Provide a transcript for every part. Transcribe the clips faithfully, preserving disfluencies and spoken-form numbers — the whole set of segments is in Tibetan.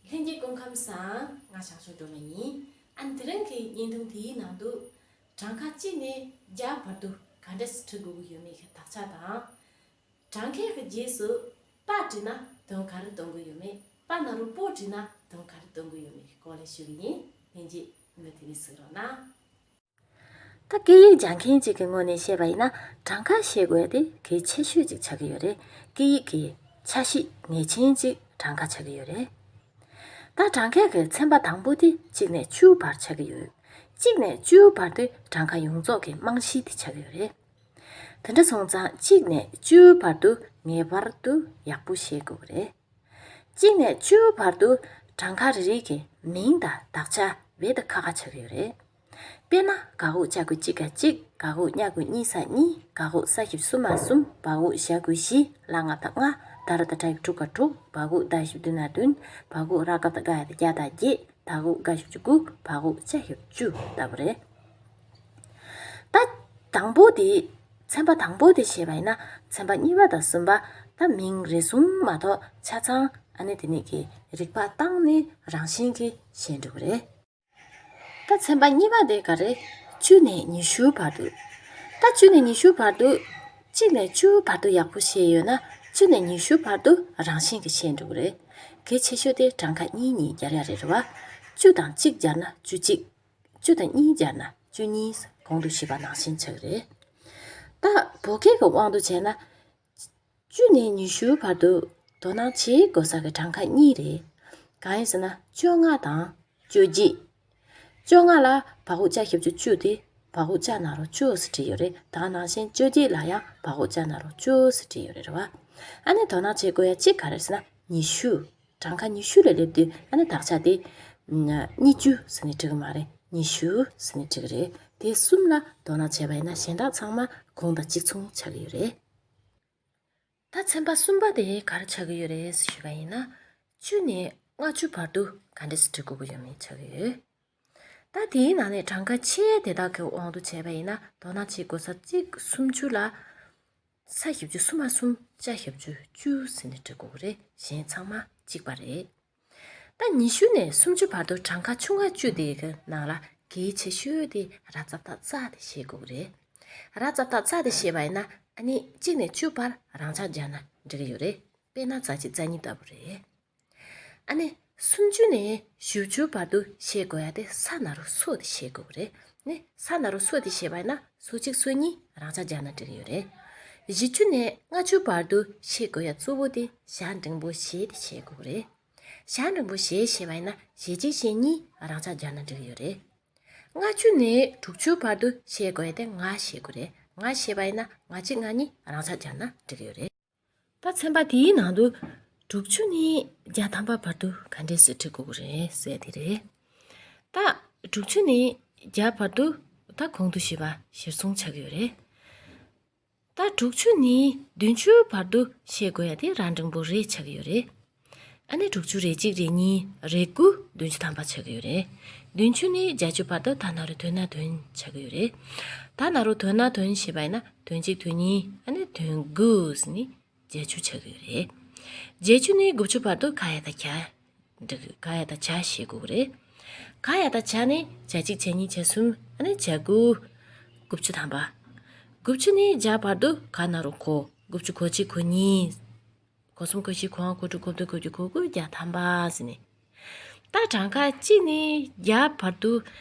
ལྷན་རྒྱས་སྐུ་ཁམས་བཟང་། ང་ཞང་ཞུང་སྒྲོལ་མ་ཡིན། ཨ་ནི་དེ་རིང་གི་བརྙན་ཐུང་དེའི་ནང་དུ་གྲངས་ཀ་གཅིག་ནས་བརྒྱ་བར་དུ་ག་འདྲས་སེ་འབྲི་དགོས་ཀྱི་ཡོད་མེད་ཀྱི་དག་ཆ་དང་། གྲངས་ཀའི་རྗེས་སུ་པ་བྲིས་ན་དོན་ག་རེ་སྟོན་གྱི་ཡོད་མེད། པ་ན་རོ་པོ་བྲིས་ན་དོན་ག་རེ་སྟོན་གྱི་ཡོད་མེད་ཀྱི་སྐོར་ལ་ཞུ་གི་ཡིན། ལྷན་རྒྱས་མུ་མཐུད་ནས་གཟིགས་རོགས་གནང་། ད་སྐད་ཡིག་སྦྱང་མཁན་གཅིག་གི་ངོས་ནས་བཤད་པ་ཡིན་ན། གྲངས་ཀ་ཤེས་དགོས་དེ་གལ་ཆེ་ཤོས་གཅིག་ཆགས་ཀྱི་ཡོད་རེད། སྐད་ཡིག་གི་ཆ་ཤས་ངེས་ཅན་གཅིག་གྲངས་ཀ་ཆགས་ཀྱི་ཡོད་རེད། ད་གྲངས་ཀའི་གི་ཚན་པ་དང་པོ་དེ་གཅིག་ནས་བཅུ་བར་ཆགས་ཀྱི་ཡོད། གཅིག་ནས་བཅུ་བར་དུ་གྲངས་ཀ་ཡོངས་རྫོགས་ཀྱི་རྨང་གཞི་དེ་ཆགས་ཀྱི་ཡོད་རེད། དེ་འདྲ་སོང་ཙང་གཅིག་ནས་བཅུ་བར་དུ་ངེས་པར་དུ་ཡག་པོ་ཤེས་དགོས་རེད། གཅིག་ནས་བཅུ་བར་དུ་གྲངས་ཀ་རེ་རེ་གི་མིང་དང་དག་ཆ་རྦད་དེ་ཁག་ཁག་ཆགས་ཀྱི་ཡོད་རེད། དཔེར་ན། ག་འོག་ཅ་དགུ་གཅིག་ག་གཅིག་ག་འོག་ཉ་དགུ་གཉིས་ས་གཉིས། ག་འོག་ས་བཞི་གསུམ་མ་གསུམ། བ་འོག་ཞ་དགུ་བཞི། ལ་ལྔ་བཏགས་ལྔ། ད་ར་བཏགས་སྲ་ཡོད་དྲུག་ག་དྲུག་བ་འོག་ད་བཞི་བདུན་ན་བདུན། བ་འོག་ར་ག་བཏགས་རྒ་ཡ་བཏགས་རྒྱ་བཏགས་རྒྱས། ད་འོག་ག་ཞབས་ཀྱུ་གུ། བ་འོག་ཅ་ཞབས་ཀྱུ་བཅུ་ལྟ་བུ་རེད། ད་དང་པོ་དེ། ཚན་པ་དང་པོ་དེ་བཤད་པ་ཡིན་ན། ཚན་པ་གཉིས་པ་དང་གསུམ་པ། ད་མིང་རེ་ཟུང་མ་གཏོགས་ཆ་ཚང་ཨ་ནི་དེ་ནས་ཀྱི་རིག་པ་བཏང་ནས་རང་བཞིན་གྱིས་ཤེས་འགྲོ་གི་རེད། ད་ཚན་པ་གཉིས་པ་དེ་ག་རེ། བཅུ་ནས་ཉི་ཤུ་བར་དུ། ད་བཅུ་ནས་ཉི་ཤུ་བར་དུ། གཅིག་ནས་བཅུ་བར་དུ་ཡག་པོ་ཤེས་ཡོད་ན། བཅུ་ནས་ཉི་ཤུ་བར་དུ་རང་བཞིན་གྱིས་ཤེས་འགྲོ་གི་རེད། གལ་ཆེ་ཤོས་དེ་གྲངས་ཀ་གཉིས་གཉིས་སྦྱར་ཡ་རེད། རེད་བ། བཅུ་དང་གཅིག་སྦྱར་ན་བཅུ་གཅིག་བཅུ་དང་གཉིས་སྦྱར་ན་བཅུ་གཉིས། གོང་དུ་ཞུས་པ་ནང་བཞིན་ཆགས་ཀྱི་རེད། ད་བོད་སྐད་ཀྱི་དབང་དུ་བྱས་ན། བཅུ་ནས་ཉི་ཤུ་བར་དུ་དོ་སྣང་བྱེད་དགོས་ས་གི་གྲངས་ཀ་གཉིས་རེད། གང་ཡིན་ཟེར་ན། བཅོ་ལྔ་དང་བཅོ་བརྒྱད། བཅོ་ལྔ་ལ་བ་འོག་ཅ་ཞབས་ཀྱུ་བཅུ་དེ་བ་འོག་ཅ་ན་རོ་བཅོ་ཟེར་བྲིས་ཡོད་རེད། ད་ནང་བཞིན་བཅོ་བརྒྱད་ལ་ཡང་བ་འོག་ཅ་ན་རོ་བཅོ་ཟེར་བྲིས་ཡོད་རེད། རེད་བ། ཨ་ནི་དོ་སྣང་བྱེད་དགོས་ཡ་གཅིག་ག་རེ་ཟེར་ན། ཉི་ཤུ། གྲངས་ཀ་ཉི་ཤུ་ལ་སླེབས་དུས་ཨ་ནི་དག་ཆ་དེ། ཉི་ཤུ་ཟེར་ནས་འབྲི་གི་མ་རེད། ཉི་ཤུ་ཟེར་ནས་འབྲི་གི་རེད། དེ་གསུམ་ལ་དོ་སྣང་བྱས་པ་ཡིན་ན་གཞན་དག་ཚང་མ་གོང་དང་གཅིག་མཚུངས་ཆགས་ཀྱི་ཡོད་རེད། ད་ཚན་པ་གསུམ་པ་དེ་ག་རེ་ཆགས་ཀྱི་ཡོད་རེད་ཞུས་པ་ཡིན་ན། བཅུ་ནས་ལྔ་བཅུ་བར་དུ་ག་འདྲས་སེ་འབྲི་དགོས་ཀྱི་ཡོད་མེད་ཆགས་ཀྱི་ཡོད། ད་དེའི་ནང་ནས་གྲངས་ཀ་ཆེ་དེ་དག་གི་དབང་དུ་བྱས་པ་ཡིན་ན། དོ་སྣང་བྱེད་དགོས་ས་གཅིག་སུམ་ཅུ་ལ། ས་ཞབས་ཀྱུ་གསུམ་མ་གསུམ། ཅ་ཞབས་ཀྱུ་བཅུ་ཟེར་ནས་འབྲི་དགོས་ཀྱི་རེད། གཞན་ཚང་མ་གཅིག་པ་རེད། ད་ཉི་ཤུ་ནས་སུམ་ཅུ་བར་དུ་གྲངས་ཀ་ཆུང་བ་བཅུ་དེ་གི་ནང་ལ་གལ་ཆེ་ཤོས་དེ་ར་ཙ་བཏགས་ཙ་དེ་ཤེས་དགོས་ཀྱི་རེད། ར་ཙ་བཏགས་ཙ་དེ་ཤེས་པ་ཡིན་ན་ཨ་ནི་གཅིག་ནས་བཅུ་བར་རང་འཇགས་སྦྱར་ན་འགྲིག་གི་ཡོད་རེད། དཔེར་ན་ཙ་གཅིག་ཙ་གཉིས་ལྟ་བུ་རེད། ཨ་ནི་སུམ་ཅུ་ནས་བཞི་བཅུ་བར་དུ་ཤེས་དགོས་ཡ་དེ་ས་ན་རོ་སོ་དེ་ཤེས་དགོས་ཀྱི་རེད། ནི་ས་ན་རོ་སོ་དེ་ཤེས་པ་ཡིན་ན་སོ་གཅིག་སོ་གཉིས་རང་འཇགས་སྦྱར་ན་འགྲིག་གི་ཡོད་རེད། བཞི་བཅུ་ནས་ལྔ་བཅུ་བར་དུ་ཤེས་དགོས་ཡ་གཙོ་བོ་དེ་ཞ་འགྲེང་བུ་ཞེ་དེ་ཤེས་དགོས་ཀྱི་རེད། ཞ་འགྲེང་བུ་ཞེ་ཤེས་པ་ཡིན་ན་ཞེ་གཅིག་ཞེ་གཉིས་རང་འཇགས་སྦྱར་ན་འགྲིག་གི་ཡོད་རེད། ལྔ་བཅུ་ནས་དྲུག་ཅུ་བར་དུ་ཤེས་དགོས་ཡ་དེ་ང་ཤེས་དགོས་རེད། ང་ཤེས་པ་ཡིན་ན་ང་གཅིག་ང་གཉིས་རང་འཇགས་སྦྱར་ན་འགྲིག་གི་ཡོད་རེད། ད་ཚན་པ་དེའི་ནང་དུ་དྲུག་ཅུ་ནས་བརྒྱ་ཐམ་པ་བར་དུ་ག་འདྲས་སེ་འབྲི་དགོས་ཀྱི་རེད་ཟེར་དེ་རེད། ད་དྲུག་ཅུ་ནས་བརྒྱ་བར་དུ་ད་གོང་དུ་ཞུས་པ་གཞིར་བཟུང་ཆགས་ཀྱི་ཡོད་རེད། ད་དྲུག་ཅུ་ནས་བདུན་ཅུ་བར་དུ་ཤེས་དགོས་ཡ་དེ་ར་འགྲེང་བུ་རེ་ཆགས་ཀྱི་ཡོད་རེད། ཨ་ནི་དྲུག་ཅུ་རེ་གཅིག་རེ་གཉིས་རེ་དགུ་བདུན་ཅུ་ཐམ་པ་ཆགས་ཀྱི་ཡོད་རེད། བདུན་ཅུ་ནས་བརྒྱད་ཅུ་བར་དུ་ད་ན་རོ་དོན་ན་དོན་ཆགས་ཀྱི་ཡོད་རེད། ད་ན་རོ་དོན་ན་དོན་ཞེས་པ་ཡིན་ན་དོན་གཅིག་དོན་གཉིས་ཨ་ནི་དོན་དགུ་ཟེར་ནས་བརྒྱད་ཅུ་ཆགས་ཀྱི་ཡོད་རེད། བརྒྱད་ཅུ་ནས་དགུ་བཅུ་བར་དུ་ག་ཡ་དང་གྱ། འགྲིག་ག་ཡ་དང་གྱ་ཤེས་དགོས་ཀྱི་རེད། ག་ཡ་དང་གྱ་ནི་གྱ་གཅིག་གྱ་གཉིས་གྱ་གསུམ་ཨ་ནི་གྱ་དགུ། དགུ་བཅུ་ཐམ་པ། དགུ་བཅུ་ནས་བརྒྱ་བར་དུ་ག་ན་རོ་གོ། དགུ་བཅུ་གོ་གཅིག་གོ་གཉིས། གོ་གསུམ་གོ་བཞི་གོ་ལྔ་གོ་དྲུག་གོ་བདུན་གོ་བརྒྱད་གོ་དགུ་བརྒྱ་ཐམ་པ་ཟེར་ནས། ད་གྲངས་ཀ་གཅིག་ནས་བརྒྱ་བར་དུ་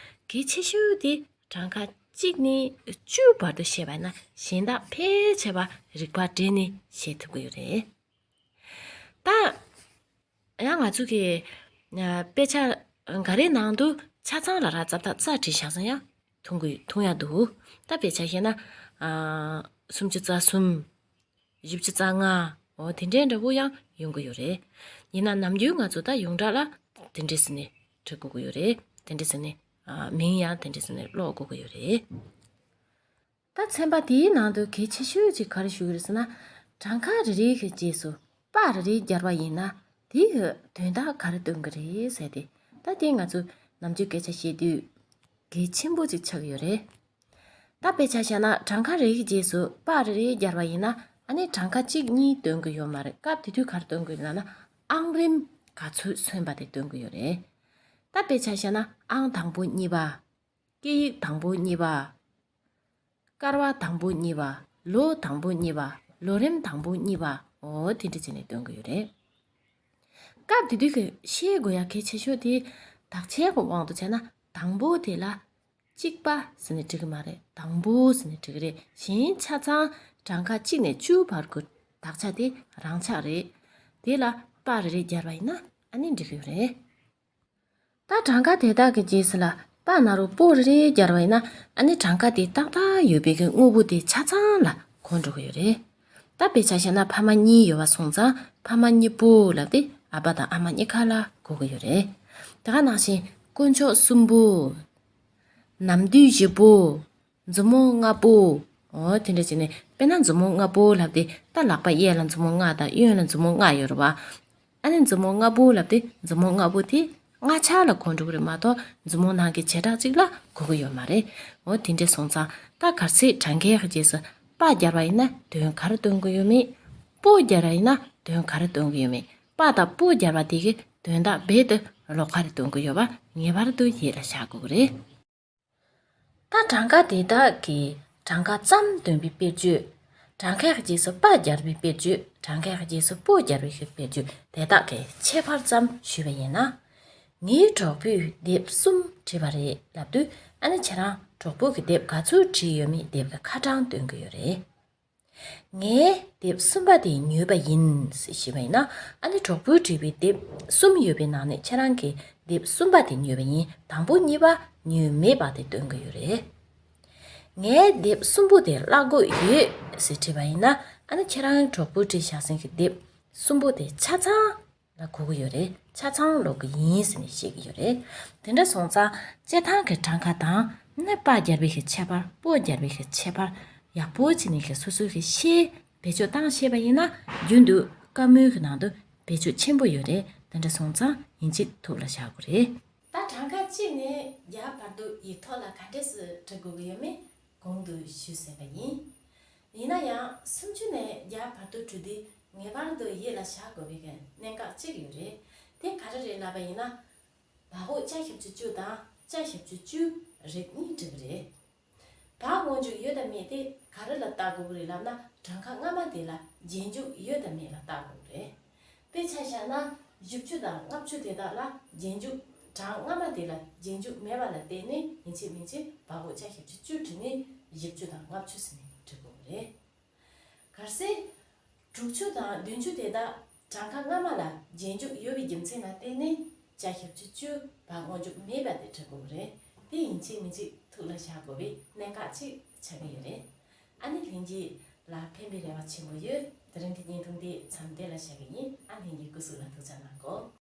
གལ་ཆེ་ཤོས་དེ་གྲངས་ཀ་གཅིག་ནས་བཅུ་བར་དུ་བཤད་པ་ན་གཞན་དག་ཕལ་ཆེ་བ་རིག་པ་བསྒྲིལ་ནས་བཤད་ཐུབ་ཀྱི་ཡོད་རེད། ད་ཡང་ང་ཚོ་གི་ཨ་དཔེ་ཆ་འགའ་རེའི་ནང་དུ་ཆ་ཚང་ལ་ར་ཙ་བཏགས་ཙ་བྲིས་བཞག་ཙང་ཡང་མཐོང་གི་མཐོང་ཡ་འདུག་ད་དཔེ་ཆ་བཤད་ན་ཨ་སུམ་ཅུ་རྩ་གསུམ། བཞི་བཅུ་རྩ་ལྔ། འོ་དེ་འདྲའི་འདྲ་བོ་ཡང་ཡོང་གི་ཡོད་རེད། ཡིན་ན་ནམ་རྒྱུན་ང་ཚོ་ད་ཡོངས་གྲགས་ལ་དེ་འདྲས་ཟེར་ནས་འབྲི་དགོས་ཀྱི་ཡོད་རེད། དེ་འདྲས་ཟེར་ནས་ཨ་མིང་ཡང་དེ་འདྲས་ཟེར་ནས་ཀློག་དགོས་ཀྱི་ཡོད་རེད། ད་ཚན་པ་དེའི་ནང་དུ་གལ་ཆེ་ཤོས་ཅིག་ག་རེ་ཞུ་གི་རེད་ཟེར་ན། གྲངས་ཀ་རེ་རེ་གི་རྗེས་སུ་པ་རེ་རེ་སྦྱར་བ་ཡིན་ན་དེའི་དོན་དག་ག་རེ་སྟོན་གི་རེད་ཟེར་ཏེ། ད་དེ་ང་ཚོ་ནམ་རྒྱུན་སྐད་ཆ་བཤད་དུས་གལ་ཆེན་པོ་ཅིག་ཆགས་ཀྱི་ཡོད་རེད། ད་དཔེ་ཆ་བཞག་ན་གྲངས་ཀ་རེ་རེའི་རྗེས་སུ་པ་རེ་རེ་སྦྱར་བ་ཡིན་ན་ཨ་ནི་གྲངས་ཀ་གཅིག་གཉིས་སྟོན་གི་ཡོད་མ་རེད། སྐབས་དེ་དུས་ག་རེ་སྟོན་གི་ཡོད་ལབ་ན་ཨང་རིམ་ ག་ཚོད་སོན་པ་དེ་སྟོན་གྱི་ཡོད་རེད། ད་དཔེ་ཆ་བཞག་ན་ཨང་དང་པོ་གཉིས་པ། སྐད་ཡིག་དང་པོ་གཉིས་པ། སྐར་བ་དང་པོ་གཉིས་པ། ལོ་དང་པོ་གཉིས་པ། ལོ་རིམ་དང་པོ་གཉིས་པ། འོ་དེ་འདྲ་བྱས་ནས་སྟོན་གྱི་ཡོད་རེད། སྐབས་དེ་དུས་ཀྱི་ཤེས་དགོས་ཡ་གལ་ཆེ་ཤོས་དེ། དག་ཆའི་དབང་དུ་བྱས་ན་དང་པོ་དེ་ལ་གཅིག་པ་ཟེར་ནས་འབྲི་གི་མ་རེད། དང་པོ་ཟེར་ནས་འབྲི་གི་རེད། གཞན་ཆ་ཚང་གྲངས་ཀ་གཅིག་ནས་བཅུ་བར་གྱི་དག་ཆ་དེ་རང་འཇགས་རེད། དེ་ལ་པ་རེ་རེ་སྦྱར་བ་ཡིན་ན་ཨ་ནི་འགྲིག་གི་ཡོད་རེད། ད་གྲངས་ཀ་དེ་དག་གི་རྗེས་སུ་ལ་པ་ན་རོ་པོ་རེ་རེ་སྦྱར་བ་ཡིན་ན་ཨ་ནི་གྲངས་ཀ་དེ་ཏག་ཏག་ཡོད་པའི་གི་དངོས་པོ་དེ་ཆ་ཚང་ལ་གོ་འགྲོ་གི་ཡོད་རེད། ད་དཔེ་ཆ་བཞག་ན་ཕ་མ་གཉིས་ཡོད་པ་སོང་ཙང་ཕ་མ་གཉིས་པོ་ལབ་དེ་ཨ་ཕ་དང་ཨ་མ་གཉིས་ཀ་ལ་གོ་གི་ཡོད་རེད། དེ་ག་ནང་བཞིན་དཀོན་མཆོག་གསུམ་པོ། ནམ་དུས་བཞི་པོ། མཛུབ་མོ་ལྔ་པོ། འོ་དེ་འདྲ་བྱས་ནས་དཔེར་ན་མཛུབ་མོ་ལྔ་པོ་ལབ་དེ་ད་ལག་པ་གཡས་ལ་མཛུབ་མོ་ལྔ་དང་གཡོན་ལ་མཛུབ་མོ་ལྔ་ཡོད་རེད་བ། ཨ་ནི་མཛུབ་མོ་ལྔ་པོ་ལབ་དེ་མཛུབ་མོ་ལྔ་པོ་དེ་ལྔ་ཆ་ལ་གོ་འགྲོ་གི་རེད་མ་གཏོགས་མཛུབ་མོ་ནང་གི་བྱེ་བྲག་གཅིག་ལ་གོ་གི་ཡོད་མ་རེད། འོ་དེ་འདྲ་སོང་ཙང་ད་གལ་སྲིད་གྲངས་ཀའི་རྗེས་སུ་པ་སྦྱར་བ་ཡིན་ན་དོན་ག་རེ་སྟོན་གི་ཡོད་མེད། པོ་སྦྱར་བ་ཡིན་ན་དོན་ག་རེ་སྟོན་གི་ཡོད་མེད། པ་དང་པོ་སྦྱར་བ་དེ་གི་དོན་དག་རྦད་དེ་ལོགས་ཀ་རེ་སྟོན་གི་ཡོད་པ་ངེས་པར་དུ་ཡིད་ལ་བཞག་དགོས་ཀྱི་རེད། ད་གྲངས་ཀ་དེ་དག་གི་གྲངས་ཀ་ཙམ་སྟོན་པའི་དཔེར་བརྗོད། གྲངས་ཀའི་རྗེས་སུ་པ་སྦྱར་བའི་དཔེར་བརྗོད། གྲངས་ཀའི་རྗེས་སུ་པོ་སྦྱར་བའི་དཔེར་བརྗོད་དེ་དག་གི་ཁྱད་པར་ཙམ་ཞུས་པ་ཡིན་ན། ངའི་གྲོགས་པོས་དེབ་གསུམ་བྲིས་པ་རེད་ལབ་དུས་ཨ་ནི་ཁྱེད་རང་གྲོགས་པོ་གི་དེབ་ག་ཚོད་བྲིས་ཡོད་མེད་དེབ་ཀྱི་ཁ་གྲངས་སྟོན་གི་ཡོད་རེད། ངས་དེབ་གསུམ་པ་དེ་ཉོས་པ་ཡིན་ཞེས་པ་ཡིན་ན་ཨ་ནི་གྲོགས་པོས་བྲིས་པའི་དེབ་གསུམ་ཡོད་པའི་ནང་ནས་ཁྱེད་རང་གིས་དེབ་གསུམ་པ་དེ་ཉོས་པ་ཡིན། དང་པོ་གཉིས་པ་ཉོས་མེད་པ་དེ་སྟོན་གི་ཡོད་རེད། ངས་དེབ་གསུམ་པོ་དེ་བཀླག་དགོས་ཡོད་ཞེས་བྲིས་པ་ཡིན་ན་ཨ་ནི་ཁྱེད་རང་གྲོགས་པོས་བྲིས་བཞག་ཟིན་གྱི་དེབ་གསུམ་པོ་དེ་ཆ་ཚང་ལ་གོ་གི་ཡོད་རེད། ཆ་ཚང་ཀློག་གི་ཡིན་ཟེར་ནས་བཤད་ཀྱི་ཡོད་རེད། དེ་འདྲ་སོང་ཙང་སྤྱིར་བཏང་གི་གྲངས་ཀ་དང་ནི་པ་སྦྱར་བའི་གི་ཁྱད་པར་པོ་སྦྱར་བའི་གི་ཁྱད་པར་ཡག་པོ་བྱས་ནས་གི་སོ་སོའི་གི་ཤེས་བེད་སྤྱོད་བཏང་ཤེས་པ་ཡིན་ན་རྒྱུན་དུ་བཀའ་མོལ་གི་ནང་དུ་བེད་སྤྱོད་ཆེན་པོ་ཡོད་རེད། དེ་འདྲ་སོང་ཙང་ཡིན་གཅིག་ཐུགས་ལ་བཞག་དགོས་རེད། ད་གྲངས་ཀ་གཅིག་ནས་བརྒྱ་བར་དུ་ཡིག་ཐོག་ལ་ག་འདྲས་སུ་འབྲི་དགོས་ཀྱི་ཡོད་མེད་གོང་དུ་ཞུས་ཟིན་པ་ཡིན། ཡིན་ན་ཡང་སུམ་ཅུ་ནས་བརྒྱ་བར་དུ་བྲིས་ཏེ་ངེས་པར་དུ་ཡིད་ལ་བཞག་དགོས་པའི་གནད་འགག་གཅིག་ཡོད་རེད། དེ་ག་རེ་རེད་ལབ་པ་ཡིན་ན། བ་འོག་ཅ་ཞབས་ཀྱུ་བཅུ་དང་ཅ་ཞབས་ཀྱུ་བཅུ་རིགས་གཉིས་འགྲིག་གི་རེད། བ་སྔོན་འཇུག་ཡོད་དམ་མེད་དེ་ག་རེ་ལ་བལྟ་དགོས་ཀྱི་རེད་ལབ་ན་གྲངས་ཀ་སྔ་མ་དེ་ལ་རྗེས་འཇུག་ཡོད་དམ་མེད་ལ་བལྟ་དགོས་ཀྱི་རེད། དཔེ་ཆ་བཞག་ན་བཞི་བཅུ་དང་ལྔ་བཅུ་དེ་དག་ལ་རྗེས་འཇུག་གྲངས་སྔ་མ་དེ་ལ་རྗེས་འཇུག་མེད་པ་ལ་བརྟེན་ནས་ཡིན་གཅིག་མིན་གཅིག་བ་འོག་ཅ་ཞབས་ཀྱུ་བཅུ་བྲིས་ནས་བཞི་བཅུ་དང་ལྔ་བཅུ་ཟེར་ནས་འབྲི་དགོས་ཀྱི་རེད། གལ་སྲིད། དྲུག་ཅུ་དང་བདུན་ཅུ་དེ་དག་གྲངས་ཀ་སྔ་མ་ལ་རྗེས་འཇུག་ཡོད་པའི་རྒྱུ་མཚན་ལ་བརྟེན་ནས་ཅ་ཞབས་ཀྱུ་བཅུ་བ་སྔོན་འཇུག་མེད་པ་དེ་འབྲི་དགོས་རེད། དེ་ཡིན་གཅིག་མིན་གཅིག་ཐུགས་ལ་བཞག་དགོས་པའི་གནད་འགག་ཅིག་ཆགས་ཀྱི་ཡོད་རེད། ཨ་ནི་ལྷན་རྒྱས་ལ་ཕན་པའི་རེ་བ་ཆེན་པོ་ཡོད། དེ་རིང་གི་བརྙན་ཐུང་འདི་མཚམས་འདི་ལ་བཞག་གི་ཡིན། ཨ་ལྷན་རྒྱས་སྐུ་གཟུགས་ལ་ཐུགས་ཅག་གནང་གོ།